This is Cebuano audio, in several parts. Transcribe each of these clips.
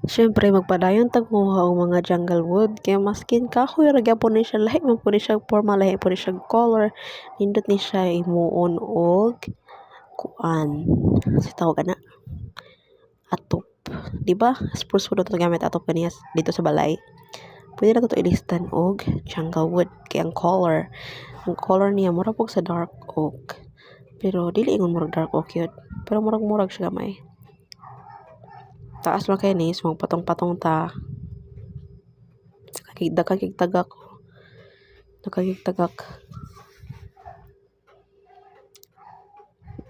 Syempre magpadayon tag manguha og mga jungle wood kay maskin kahoy ra gyapon ni siya, lahi man pud ni siya porma, lahi pud ni siya color. Nindot ni siya himuon og kuan, unsay tawag ana, atop. Di ba? Spruce wood ato gamit atop kaniya dito sa balay. Pwede na to ilistan og jungle wood kay ang color niya mura pug sa dark oak. Pero dili ingon murag dark oak gyud, pero murag-murag siya gamay. Taas man kay ni, so magpatong-patong ta. Daghan kay tagak. Daghan kay tagak.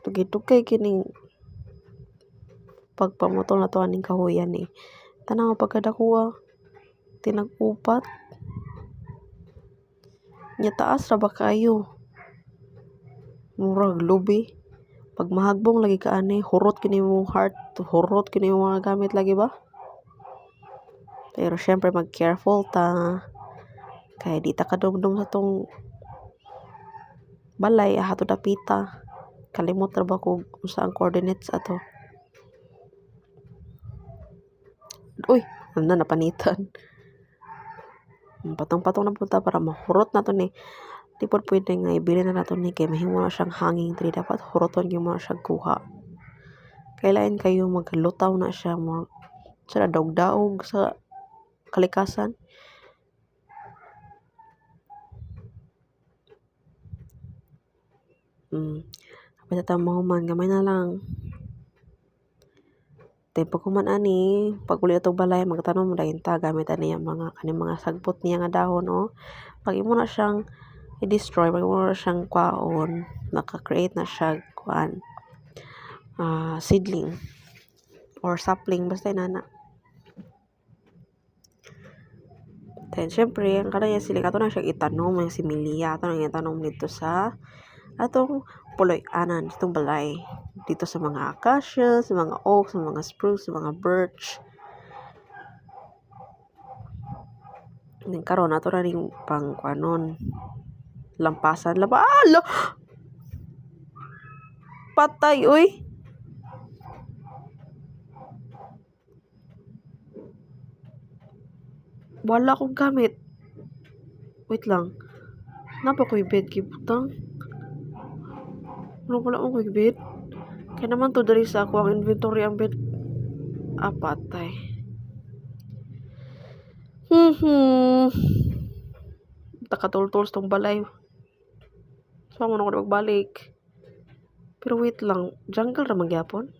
Dugay-dugay kining pagpamutol nato aning kahuyan ni. Tan-awa pagkadakuha, tinag-upat. Nya taas ra ba kaayo. Murag lubi. Pag mahagbong lagi ka ani, hurot kini imong heart, hurot kini imong mga gamit lagi ba? Pero syempre mag-careful ta. Kay di ta kadumdum sa tong balay ato dapita. Kalimot ra ba kog unsa ang coordinates ato. Uy, ano na napanitan. Patong-patong na punta para mahurot na to ni. Di pod pwede nga ibili na nato ni kay mahimo na siyang hanging tree. Dapat huroton gyud mo na siya kuha. Kay lain kayo maglutaw na siya mo sa daog-daog sa kalikasan. Kapit ta mahuman gamay na lang. Then paghuman ani, pag uli atong balay magtanom dayon ta gamit ani ang mga kaning mga sagbot niya nga dahon oh. Pag imo na siyang i-destroy, pag imo na siyang kwaon, maka-create na siya kuan, seedling or sapling basta inana. Then syempre ang kanang siling ato na siyang itanom ang similya, ato nang itanom dito sa atong puloy-anan, atong balay. Dito sa mga acacia, sa mga oak, sa mga spruce, sa mga birch. Then karon ato na ning pang kuanon, lampasan laba, ah, patay oy. Wala akong gamit. Wait lang. Napa ko'y bed kay butang. Wala, wala mo ko'y bed. Kaya naman to diri sa ako ang inventory ang bed. Ah, patay. Takatultol sa tong balay. So, mo na ako magbalik. Pero wait lang. Jungle ra man gyapon.